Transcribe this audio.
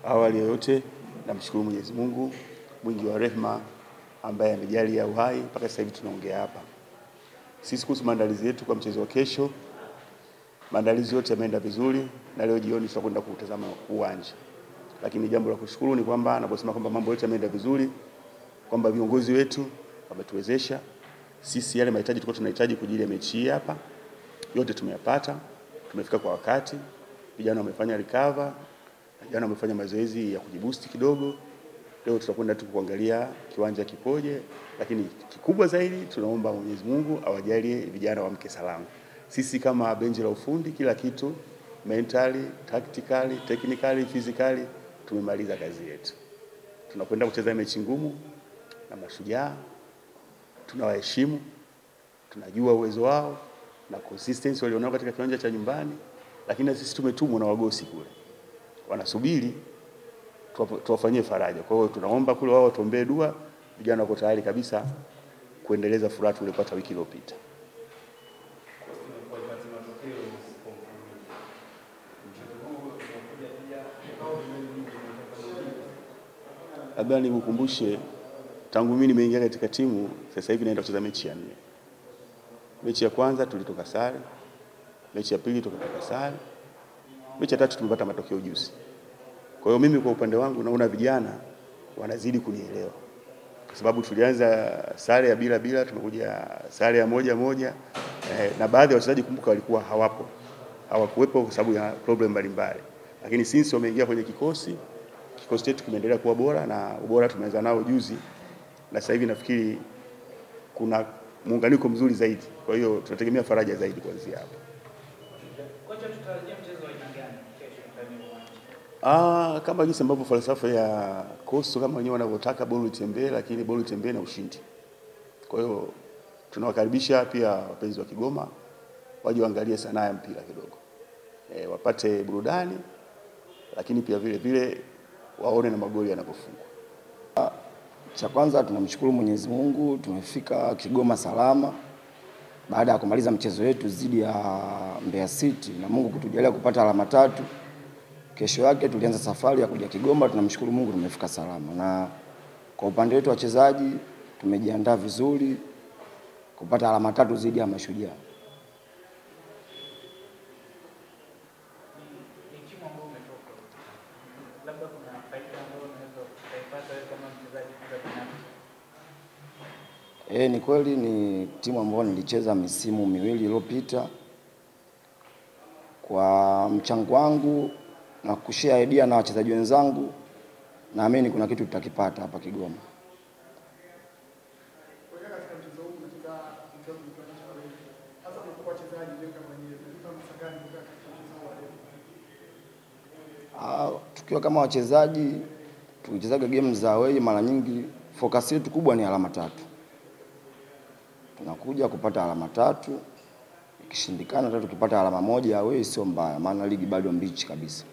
Awali ya yote namshukuru Mwenyezi Mungu mwingi wa rehema ambaye amejalia uhai mpaka sasa hivi tunaongea hapa. Sisi kuhusu maandalizi yetu kwa mchezo wa kesho, maandalizi yote yameenda vizuri na leo jioni tutakwenda kutazama uwanja. Lakini jambo la kushukuru ni kwamba naposema kwamba mambo yote yameenda vizuri, kwamba viongozi wetu wametuwezesha sisi yale mahitaji tulikuwa tunahitaji kwa ajili ya mechi hii hapa yote tumeyapata, tumefika kwa wakati, vijana wamefanya recover, vijana wamefanya mazoezi ya kujiboost kidogo. Leo tutakwenda tu kuangalia kiwanja kipoje, lakini kikubwa zaidi tunaomba Mwenyezi Mungu awajalie vijana waamke salama. Sisi kama benchi la ufundi kila kitu mentally, tactically, technically, physically tumemaliza kazi yetu. Tunakwenda kucheza mechi ngumu na Mashujaa, tunawaheshimu, tunajua uwezo wao na consistency walionao katika kiwanja cha nyumbani, lakini sisi tumetumwa na wagosi kule, wanasubiri tuwafanyie faraja. Kwa hiyo tunaomba kule wao watuombee dua, vijana wako tayari kabisa kuendeleza furaha tuliyopata wiki iliyopita. Labda nikukumbushe, tangu mimi nimeingia katika timu sasa hivi naenda kucheza mechi ya 4. Mechi ya kwanza tulitoka sare, mechi ya pili tukatoka sare, mechi ya tatu tumepata matokeo juzi. Kwa hiyo mimi kwa upande wangu naona vijana wanazidi kunielewa, kwa sababu tulianza sare ya 2-2, tumekuja sare ya 1-1, na baadhi ya wachezaji kumbuka walikuwa hawapo, hawakuwepo kwa sababu ya problem mbalimbali. Lakini since wameingia kwenye kikosi, kikosi chetu kimeendelea kuwa bora na ubora tumeanza nao juzi, na sasa hivi nafikiri kuna muunganiko mzuri zaidi. Kwa hiyo tunategemea faraja zaidi kuanzia hapo. Kocha, tutarajia mchezo wa aina gani kesho ndani ya uwanja? Kama jinsi ambavyo falsafa ya Coastal kama wenyewe wanavyotaka, boli itembee, lakini boli itembee na ushindi. Kwa hiyo tunawakaribisha pia wapenzi wa Kigoma waje waangalie sanaa ya mpira kidogo. Wapate burudani, lakini pia vile vile waone na magoli yanapofungwa. Cha kwanza tunamshukuru Mwenyezi Mungu tumefika Kigoma salama baada ya kumaliza mchezo wetu dhidi ya Mbeya City na Mungu kutujalia kupata alama 3. Kesho yake tulianza safari ya kuja Kigoma, tunamshukuru Mungu tumefika salama. Na kwa upande wetu wachezaji tumejiandaa vizuri kupata alama 3 dhidi ya Mashujaa. Ni timu ambayo umetoka, labda kuna faida ambayo unaweza kuipata wewe kama mchezaji binafsi? Ni kweli ni timu ambayo nilicheza misimu miwili iliyopita. Kwa mchango wangu na kushare idea na wachezaji wenzangu, naamini kuna kitu tutakipata hapa Kigoma. Tukiwa kama wachezaji tukichezaga game za away mara nyingi focus yetu kubwa ni alama 3. Tunakuja kupata alama 3, ikishindikana hata tukipata alama 1 away sio mbaya, maana ligi bado mbichi kabisa.